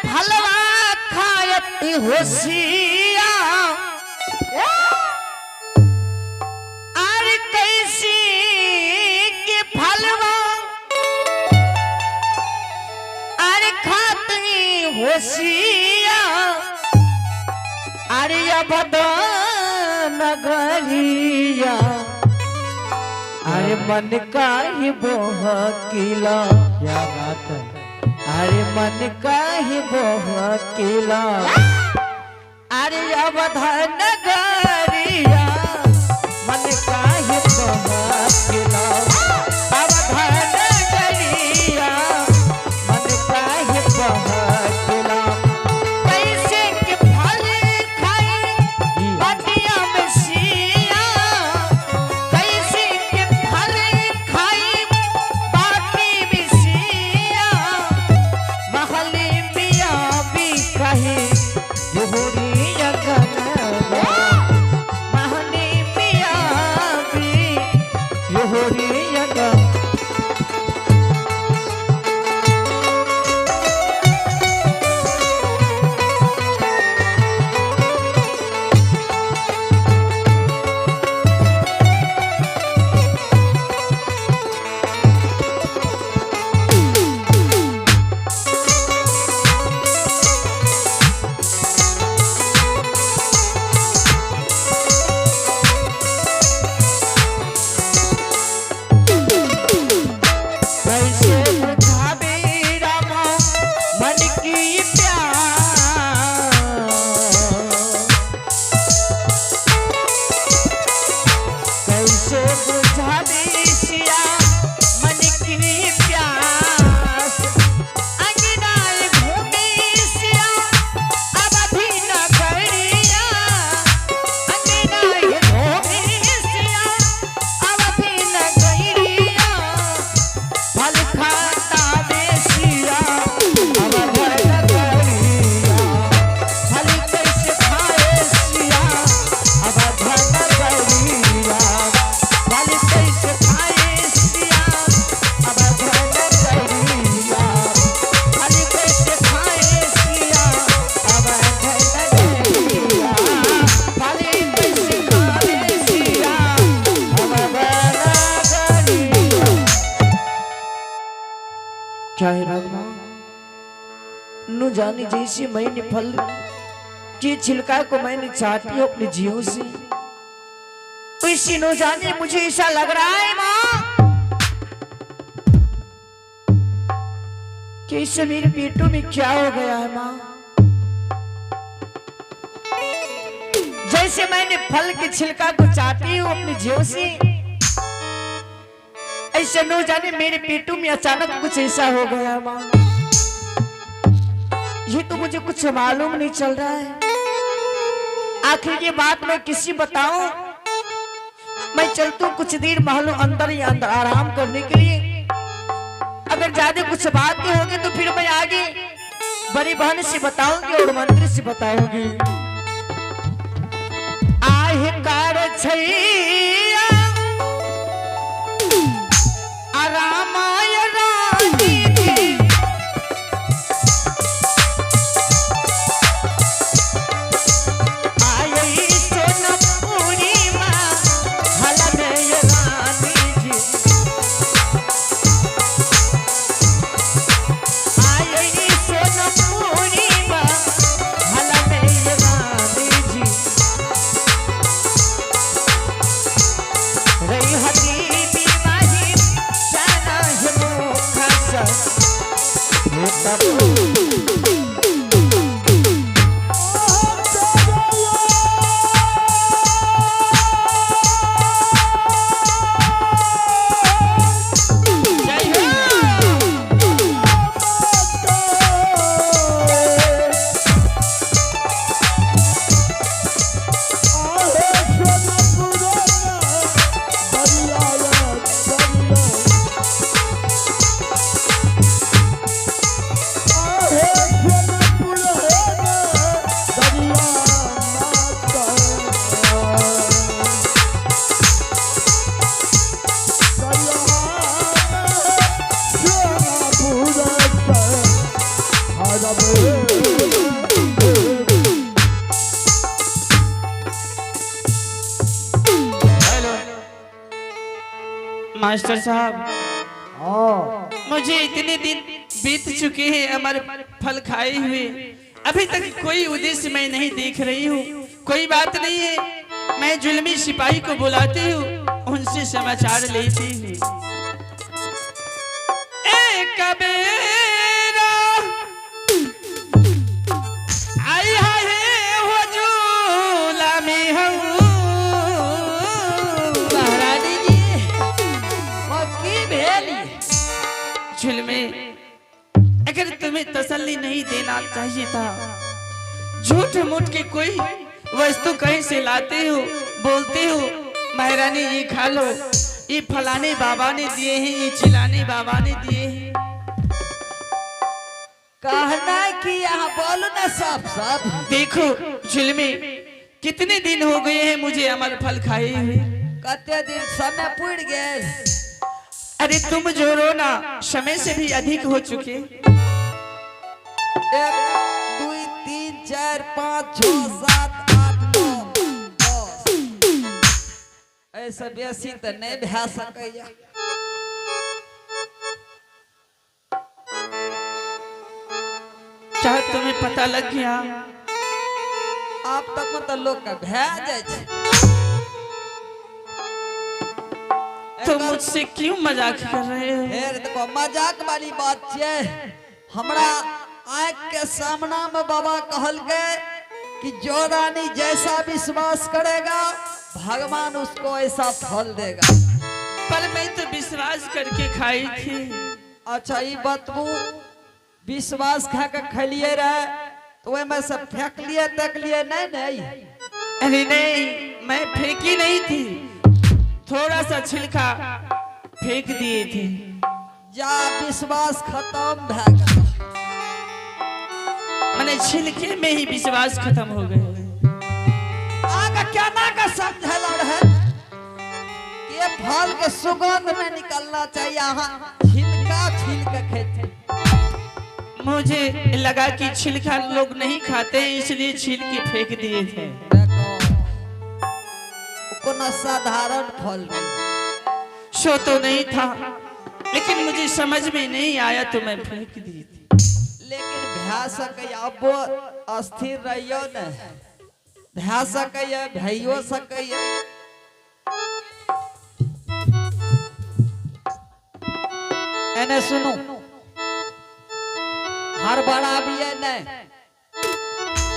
फलवा खायत होशिया, अरे कैसी के फलवा अरे खाती होशिया, अरे अब नगरिया, अरे मन का ही बोहकिला। क्या बात है। अरे मन का ही बोहकिला, अरे अवधन नगरिया, मन का ही बोहकिला, अवधन नगरिया, मन का ही बोहकिला। कैसे के फल खाई बटिया में सिया, कैसे के फल खाई बाटी में सिया, महली मिया भी कहे जोहरी अगनवा, महली मिया भी जोहरी अगनवा। कैसे बुझावे रामा मन की प्यास, कैसे बुझावे सिया मन की प्यास, अंगनाय घूमे सिया अवधि नगरिया, अंगनाय घूमे सिया अवधि नगरिया, फल खाता बेसिया अवध नगरिया, फल कैसे खाए सिया अवध नगरिया, फल कैसे खाए सिया अवध नगरिया, फल कैसे खाए सिया अवध नगरिया, फल कैसे खाए सिया अवध नगरिया। क्या है भगवान, नु जानी जैसी मैंने फल की छिलका को मैंने चाटी अपने जीव से, इसी नु जाने मुझे ऐसा लग रहा है माँ कि इससे मेरे पेटों में क्या हो गया है माँ। जैसे मैंने फल की छिलका को चाटी हूं अपने जीव से, ऐसे नो जाने मेरे पेटू में अचानक कुछ ऐसा हो गया माँ, ये तो मुझे कुछ मालूम नहीं चल रहा है। आखिर ये बात मैं किसी बताऊं? मैं चलती हूँ कुछ देर महलों अंदर ही अंदर आराम करने के लिए। अगर ज्यादा कुछ बात नहीं होगी तो फिर मैं आगे बड़ी बहन से बताऊंगी और मंत्री से बताऊंगी। आहे कार छैया रामाय रानी जी, आई सोनपुरी माँ हलनय रानी जी, आई सोनपुरी माँ हलनय रानी जी, रही हती बीमाही जाना है मुखस जय हो। Hara मास्टर साहब, हाँ। मुझे इतने दिन बीत चुके हैं अमर फल खाए हुए, अभी तक कोई उद्देश्य मैं नहीं देख रही हूँ। कोई बात नहीं है, मैं जुलमी सिपाही को बुलाती हूँ, उनसे समाचार लेती हूँ। ए कबीरा आई है हो झूला में हूँ। महारानी जी, वो की भेल? जुल्मे, अगर तुम्हें तसल्ली नहीं देना चाहिए था। झूठ मूठ के कोई वस्तु कहीं से लाते हो, बोलते हो महारानी ये खा लो, ये फलाने बाबा ने दिए हैं, ये चिलाने बाबा ने दिए हैं। कहना कि यहाँ बोलो ना साफ साफ। देखो जुल्मे, कितने दिन हो गए हैं मुझे अमर फल खाए हुए। कते दिन समय पुर गेल। अरे तुम जोरो ना, समय से भी अधिक हो चुके। 1 2 3 4 5 6 7 8 9 10। ऐसे बेसी तऽ नहि भए सकैया। क्या तुम्हें पता लग गया? आब तक में तऽ लोक के भए जाइ छै। तो मुझसे क्यों मजाक कर रहे हो? फेर देखो, मजाक वाली बात छियै। हमरा आँख के सामना में बाबा कहलकै कि जो रानी जैसा विश्वास करेगा, भगवान उसको ऐसा फल देगा। पर मैं तो विश्वास करके खाई थी। अच्छा, ई बतबू, विश्वास खा के खलिए रहे तो ओहिमे से फेंकलिए तकलिए नहीं? नहीं। अरे नहीं, मैं फेंकी नहीं थी, थोड़ा सा छिलका फेंक दिए थे। जा, विश्वास खत्म भए गेल। मैंने छिलके में ही विश्वास खत्म हो गया। आगे केना के समझल रहे कि ये फल के सुगंध में निकलना चाहिए, अहाँ छिलका छील के खेते। मुझे लगा कि छिलका लोग नहीं खाते हैं, इसलिए छील के फेंक दिए थे। देखो, कोनो साधारण फल नहीं। शो तो नहीं था, लेकिन मुझे समझ में नहीं आया तो मैं फेंक दी थी। लेकिन भए सकैया, अबो अस्थिर रहियो ने, भए सकैया, भइयो सकैया। एने सुनू, हड़बड़ाबिए नहीं,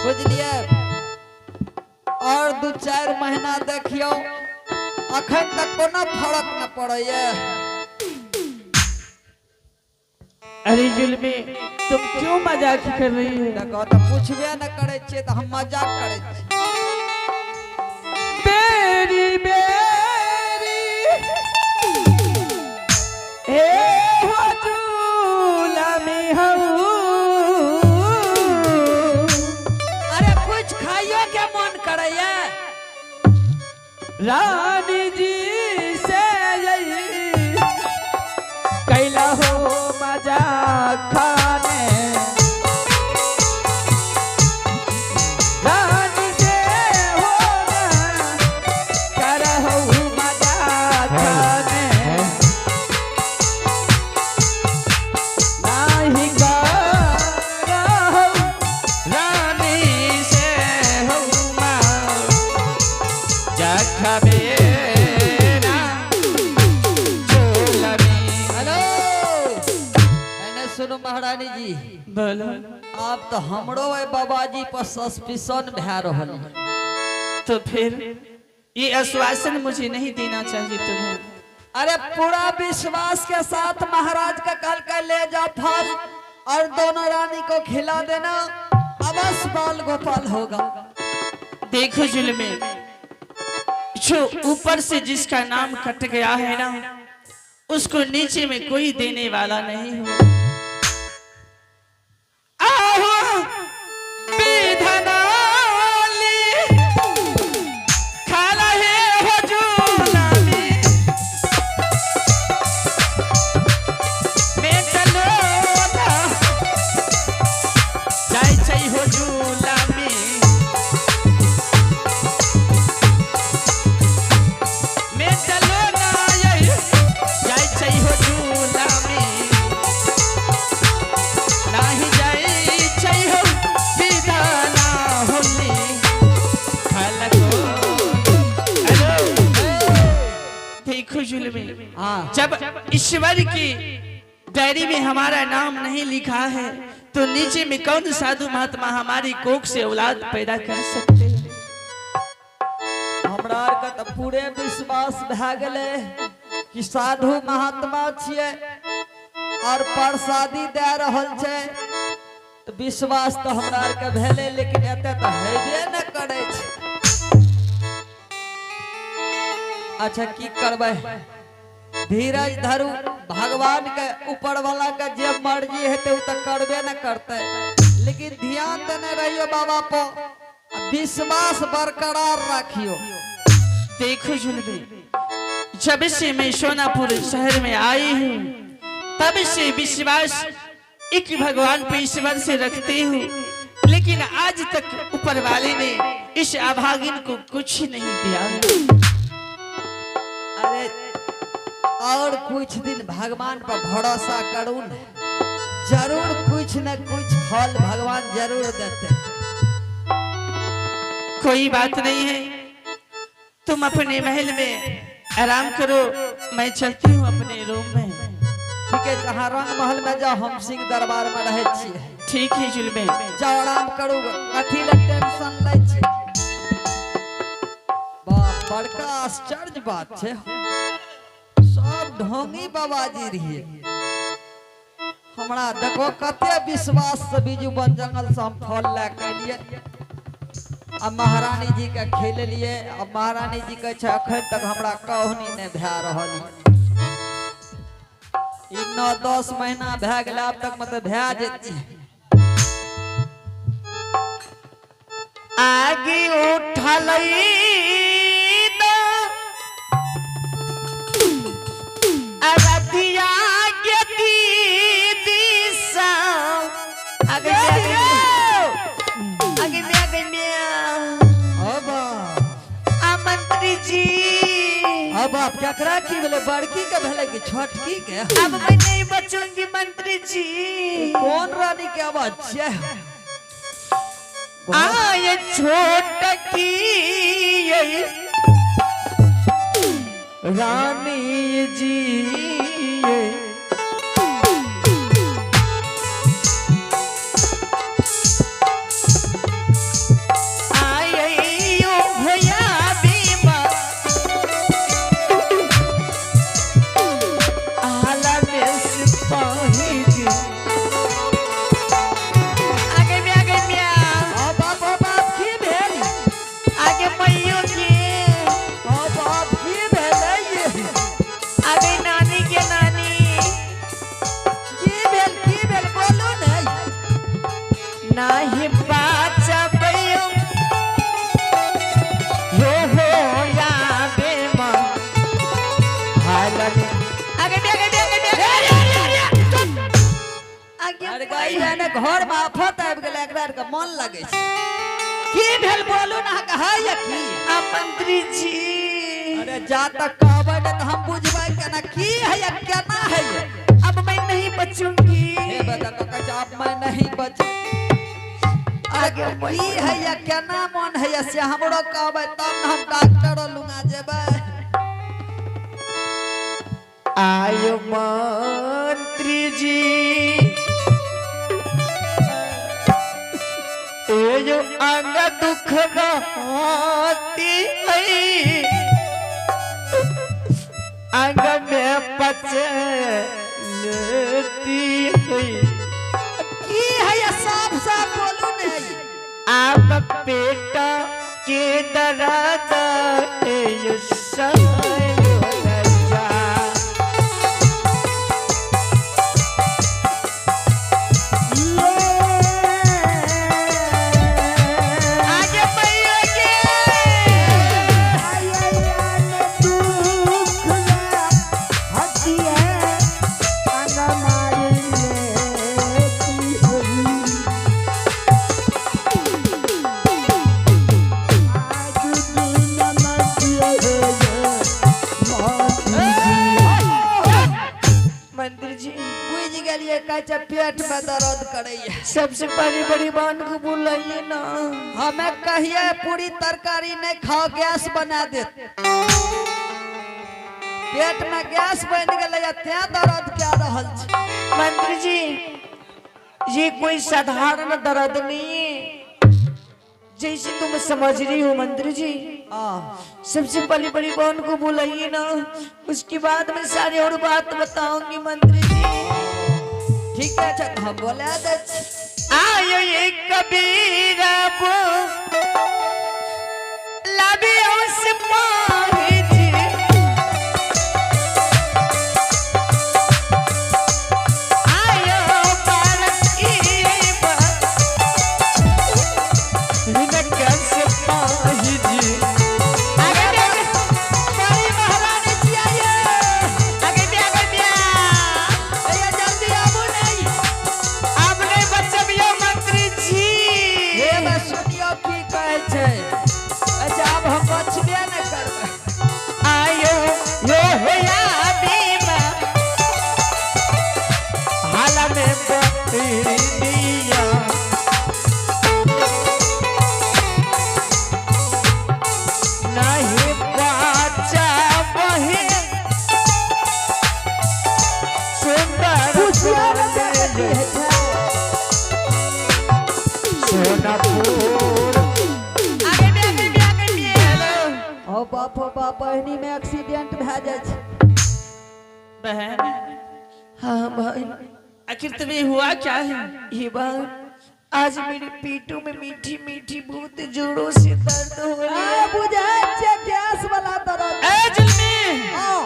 बुझलिए? और 2-4 महीना देखियो, अखन तक कोनो फर्क न पड़ैया। अरे जुल्मे, तुम क्यों मजाक कर रही हो? देखो तऽ पूछबे न करै छियै तऽ हम मजाक करै छी। बेरी बेरी ए हो झूला में हूँ। अरे, कुछ खाइयो के मन करैया। रानी जी से यही कैला हो मजा खाने, रानी से हो करहु मजा खाने, नाही करहु रानी से हो जखबेरा झूलनी। हेलो, एने सुनू महारानी जी। बोलो। आब तऽ हमरो ओहि बाबाजी पर सस्पिशन भए रहल है। तो फिर ये आश्वासन मुझे नहीं देना चाहिए तुम्हें। अरे, पूरा विश्वास के साथ महाराज का कल कर ले जाओ फल और दोनों रानी को खिला देना, अवश्य बाल गोपाल होगा। देखो जुल्मे, जो ऊपर से जिसका नाम कट गया है ना, उसको नीचे में कोई देने वाला नहीं हो। आहो विधनाली खाला है हो झूला में, मैं चलो ना जाय छै हो झूला में, मैं चलो ना यही। हाँ। जब ईश्वर की डायरी में हमारा नाम नहीं लिखा है तो नीचे में कौन साधु महात्मा हमारी कोख से औलाद पैदा कर सकते हैं? हमरा आरके तऽ पूरे विश्वास भए गेलै कि साधु महात्मा छियै और प्रसादी दए रहल छै, तऽ विश्वास तऽ हमरा आरके भेलै, लेकिन एतऽ तऽ हेबे नहि करै छै। अच्छा की करबै, धीरज धरू, भगवान के ऊपर वाला के जे मर्जी हेतै ओ तऽ करबे नहि करतै, लेकिन ध्यान देने रहियो बाबा पर, विश्वास बरकरार रखियो। देखो जुलबी, जब से मैं सोनापुर शहर में आई हूँ तब से विश्वास एक भगवान पे ईश्वर से रखती हूँ, लेकिन आज तक ऊपर वाले ने इस अभागिन को कुछ नहीं दिया। अरे और कुछ दिन भगवान पर भरोसा करू न, जरूर कुछ न कुछ फल भगवान जरूर देते। कोई बात नहीं है, तुम अपने महल में आराम करो, मैं चलती हूँ अपने रूम में। ठीक है, जहाँ रंग महल में जाओ, हम सिंह दरबार में रहे छियै। ठीक है जुलमे। जाओ आराम करू, कथी ले टेंशन लै छी। बाप, बड़का आश्चर्य बात छै, सब ढोंगी बाबाजी रहिए। हमरा देखो कते विश्वास से बीजू वन जंगल से हम फल लए के एलियै आ महारानी जी के खेलेलियै। आ महारानी जी कहै छै अखन तक हमरा कहनी नहि भए रहल, ई 9-10 महीना भए गेलै, आब तक मतलब भए जेती। आगे उठलई अरतिया के दीदी सा आगे आगे में आगे में अब आ मंत्री जी। अब आप केकरा की भेलै, बड़की के भेलै कि छोटकी के? अब मैं नहीं बचूंगी मंत्री जी। कोन रानी के आवाज छियै? आय छोटकी रानी जी, आय भैया बीमा आला में सिपाही जी। आगे में आगे में अब बाप बाप की भेल? आगे मैयो के। अब बाप की भेलै? आगे नानी के नानी। की भेल, की भेल बोलू ने। नाही बाचबयो यो हो या बेमा हालन। आगे में आगे में आगे में आगे। अरे गाय ने घर में आफत आबि गेलै, एकरा आरके मन लगै छै। की भेल बोलू ने, अहाँके है या की? आ मंत्री जी। अरे जा तक कहबै ने तऽ हम बुझबै केना की है या केना है। अब मैं नहीं बचूंगी। हे बता कहै छै अब मैं नहीं बच। अरे की है या केना मन है या से हमरो कहबै तब ने हम डॉक्टर लुगा जेबै। आयो मंत्री जी, ए जो अंग दुख रहती है, अंग में पचे लेती है। की है या साफ साफ बोलू ने। आप पेट के दर्द ए सहल जा। आगे मैया के। मंत्री जी बुझि गेलियै, कहै छै पेट में दर्द करैया। सबसे पहले बड़ी बहन को बुलाइए ना। हमें कहिए पूरी तरकारी नहीं खाओ, गैस बना देत। पेट में गैस बनि गेलै आ तें दर्द कए रहल छै। मंत्री जी, ये कोई साधारण दर्द नहीं है जैसे तुम समझ रही हो। मंत्री जी, आ सबसे पहले बड़ी बहन को बुलाइए ना, उसके बाद मैं सारी और बात बताऊंगी। मंत्री जी, ठीक है, अच्छा हम बोला दै छी। आयो ये कबीर लाबे उस माही जी। आयो बालक माही जी। आगे भी, आगे। बड़ी महारानी जी आइए। आगे भी, आगे भी। भैया जल्दी आबू। नहीं, अब नहीं बचबियो मंत्री जी। हे बस सुनियो की कहै छै। अच्छा, आब हम बचबे ने करबै। आयो यो होया बीमा हाल में बतिया नहीं बचा बहिन सुंदर। पुछियो ने जे की होइ छै। सोनापुर। आगे भी, आगे भी, आगे भी। ओ बाप हो बाप, बहिनी में एक्सीडेंट भए जाइ छै। बहन। हाँ भाई। आखिर तुम्हें हुआ क्या है? ये बात, आज मेरे पेटों में मीठी मीठी बहुत जोरों से दर्द हो रही आ है। बुझाइ छै गैस वाला दर्द। ए जुलमी, हाँ।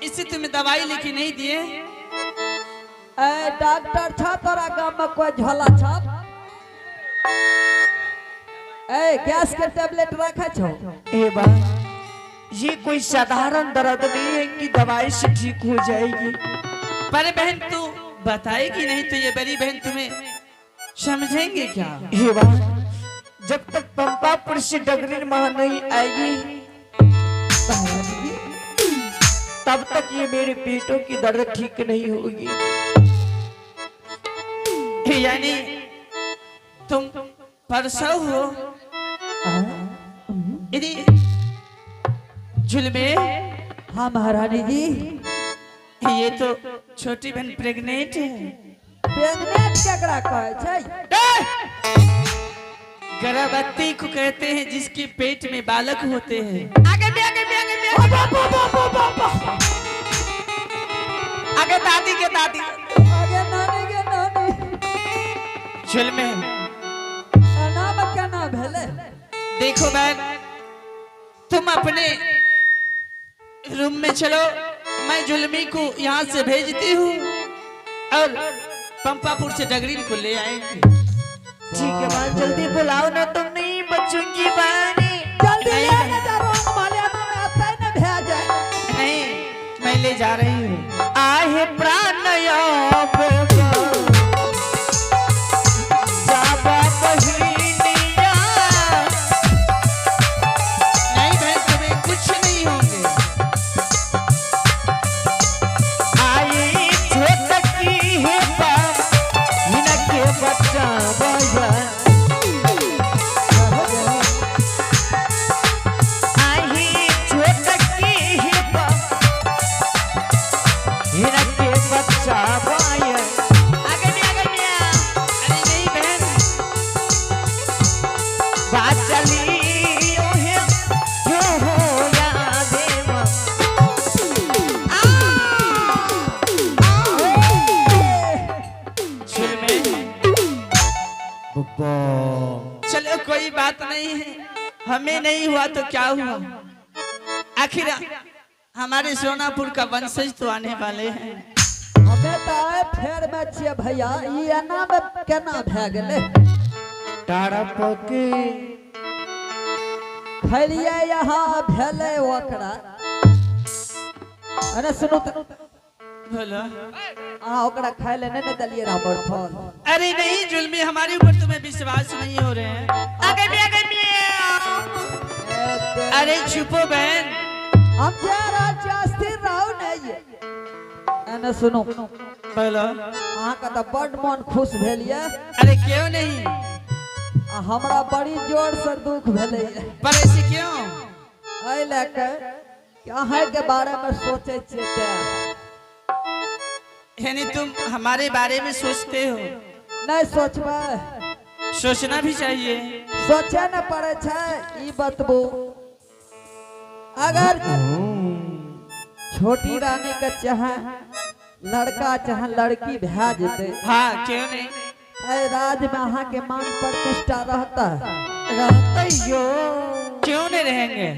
इसे तुम्हें दवाई लिखी नहीं दिए? ए, डॉक्टर छ तोरा गाम में कोई झोला छप? ए, गैस के टेबलेट रखे छौ? ये बात, ये कोई साधारण दर्द नहीं है कि दवाई से ठीक हो जाएगी। पर बहन, तू बताएगी नहीं तो ये बड़ी बहन तुम्हें समझेंगे क्या? ये बात, जब तक पंपापुर से डगरीन मां नहीं आएगी, तब तक ये मेरे पेटों की दर्द ठीक नहीं होगी। यानी तुम प्रसव हो? यदि जुलमे। हाँ महारानी जी। ये तो छोटी बहन प्रेग्नेंट है। प्रेग्नेंट केकरा कहै छै? गर्भवती को कहते हैं, जिसके पेट में बालक होते हैं। आगे भी, आगे भी, आगे भी। ओ बाप बाप बाप बाप। आगे दादी के दादी। आगे नानी गे नानी। जुलमे। एना में केना भेलै? देखो बहन, तुम अपने रूम में चलो, मैं जुलमी को यहाँ से भेजती हूँ और पंपापुर से डगरीन को ले आएंगे। ठीक है मां, जल्दी बुलाओ ना, तुम नहीं बचूंगी बानी। जल्दी ले के जा रोंग मालियाना में आता ने भए जाए। नहीं, मैं ले जा रही हूँ। आहे प्राण जाबा बहिनिया। नहीं बहन, तुम्हें कुछ नहीं होंगे। आई छोटकी है बाप हिनके बचावया। आई छोटकी है बाप हिनके बचावया। आगे भी, आगे भी। अरे नहीं बहन। बाचली ओहे यो हो या देवा। जुलमे, चलो कोई बात नहीं है, हमें नहीं हुआ तो क्या हुआ? आखिर हमारे सोनापुर का वंशज तो आने वाले हैं। हमे तऽ आइ फेर में छियै भैया, ई एना में केना भए गेलै? तड़पके खैलियै यहाँ, भेलै ओकरा। अरे सुनू तऽ। बोलो। अहाँ ओकरा खाय लए नहि ने देलियै रहै हमर फल? अरे नहीं जुलमी, हमारे ऊपर तुम्हें विश्वास नहीं हो रहे हैं। आगे भी, आगे भी। अरे छुपो बहन। हम जा रहल छी, स्थिर रहू ने। एने सुनू। बोलो। अहाँके तऽ बड्ड मन खुश भेल ये। अरे क्यों नहीं? आ हमरा बड़ी जोर से दुख भेलै ये। पर ऐसे क्यों? एहि लए के कि अहें के बारे में सोचे छियै तें। यानी तुम हमारे बारे में सोचते हो? नहीं सोचबै। सोचना भी चाहिए। सोचे न पड़े छै। ई बतबू, अगर छोटी रानी के चाहे लड़का चाहे लड़की भए जेतै, हाँ क्यों नहीं, एहि राज में अहाँ के मान प्रतिष्ठा रहता है। रहते यो। क्यों नहीं रहेंगे?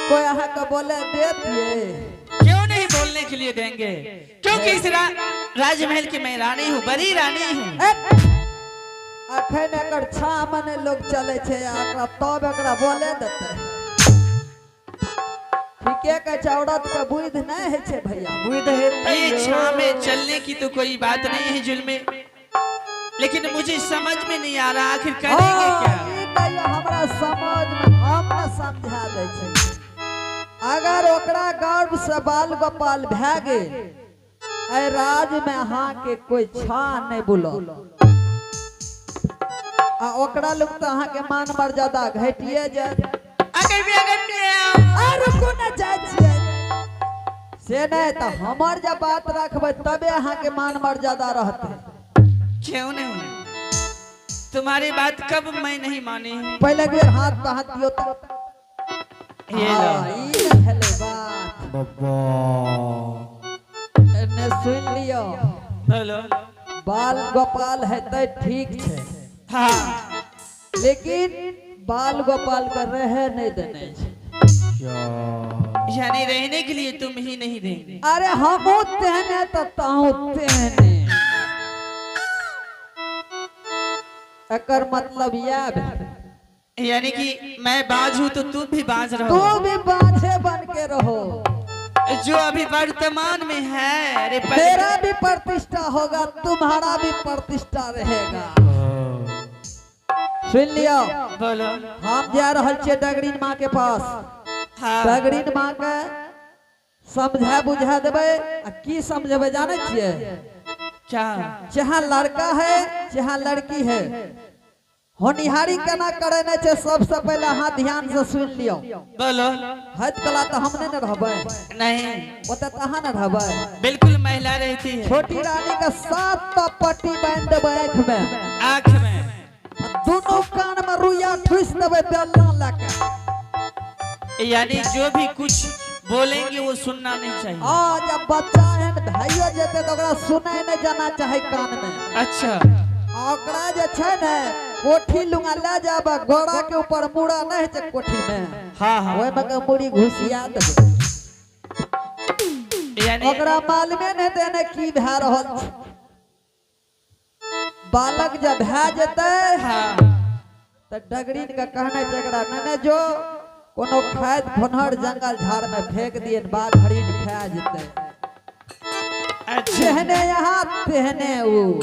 कोई अहाँ के बोले देतिए? क्यों नहीं बोलने के लिए देंगे, क्योंकि इस राजमहल की मैं रानी हूँ, बड़ी रानी हूँ। अखन एकर छाह मने लोग चले छै, एकरा तब एकरा बोले देतै। ठीके कहै छै, औरत के बुद्धि नहीं होइ छै भैया। बुद्धि हेतै। ये छाह में चलने की तो कोई बात नहीं है जुल्मे, लेकिन मुझे समझ में नहीं आ रहा आखिर करेंगे क्या। ई कहियो हमरा समझ में, हम न समझा दै छी। अगर ओकरा गर्भ से बाल गोपाल भए गेल, एहि राज में अहाँ के कोई छाह नहीं बुलत, आ ओकरा लोग तो अहाँ के मान मर्यादा घटिए जायत। आ रुकू ने, जाइ छियै से नहीं तऽ हमर जब बात रखबै तबे अहाँ के मान मर्यादा रहतै। क्यों नहीं, तुम्हारी बात कब मैं नहीं मानी हूँ। पहिले एक बेर हाथ पर हाथ दियौ तऽ। ये लो। हाँ, ई ने भेलै बात। बाबा। एने सुनि लियौ। बोलो। बाल गोपाल हेतै ठीक छै, हाँ, लेकिन बाल गोपाल के रहे नहीं देने छै। यानी रहने के लिए तुम ही नहीं देंगे? अरे हमहूँ तेहने तऽ तहूँ तेहने, एकर मतलब यह भेल। यानी कि मैं बाज हूँ तो तुम भी बाज रहो। तू भी बाझे बन के रहो। जो अभी वर्तमान में है। अरे मेरा भी प्रतिष्ठा होगा, तुम्हारा भी प्रतिष्ठा रहेगा। सुन लियो। बोलो। हम जा रहल छियै डगरीन माँ के पास। हाँ। डगरीन माँ के समझा बुझा देबै। आ की समझेबै जानै छियै? क्या? जहाँ लड़का है जहाँ लड़की है, होनिहारी केना करे नहि छै, सबसे पहले अहाँ ध्यान से सुन लियो। बोलो। हद कला तऽ हम नहि ने रहबै। नहीं। ओतऽ तऽ अहाँ ने रहबै। बिल्कुल, महिला रहती है। छोटी रानी के 7 पट्टी बांधि देबै आँखि में। आँख में। आ दुनू कान में रुइया ठुसि देबै बेलना लए के। यानी जो भी कुछ बोलेंगे वो सुनना नहीं चाहिए। आ जब बच्चा एहन भइयो जेतै तऽ ओकरा सुनै नहि जाना चाही कान में। अच्छा। आ ओकरा जे छै ने कोठी लुंगा लए जाब, घोड़ा के ऊपर मूड़ा नहि छै कोठी में, हाँ हाँ ओहिमे के मूड़ी घुसिया देबै। यानी ओकरा मालूमे नहि हेतै ने की भए रहल छै। बालक जब भए जेतै हाँ, तऽ डगरीन के कहने छै एकरा नेने जो, कोनो खाइत खोनहर जंगल झाड़ में फेंक दिए, बाघ हरिण खा जेतै। अच्छा। जेहने यहाँ तेहने ऊ।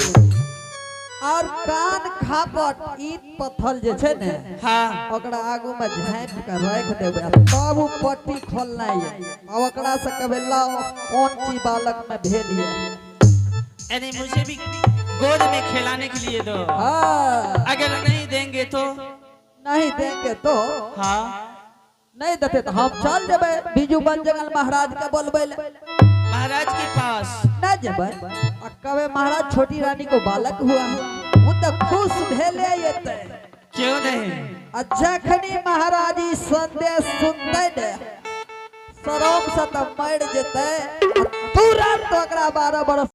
और कान खापट ईट पत्थर जे छै ने, हाँ, ओकरा आगू में झाँपि के राखि देबै, आ तब उ पट्टी खोलनाइ ये। आ ओकरा से कहबै लाओ कोन चीज बालक में भेल ये। यानी मुझे भी गोद में खिलाने के लिए दो। हाँ। अगर नहीं देंगे तो? नहीं देंगे तो? हाँ। नहीं देते तो हम चल जेबै बीजू बन जंगल महाराज के बोलबै ले। महाराज के पास नहीं जेबै आ कहबै महाराज छोटी रानी को बालक हुआ है, उ तऽ खुश भेले एतै। क्यों नहीं। आ जखनी महाराज ई संदेश सुनतै ने, शरम से तऽ मरि जेतै, आ तुरंत ओकरा 12 बरस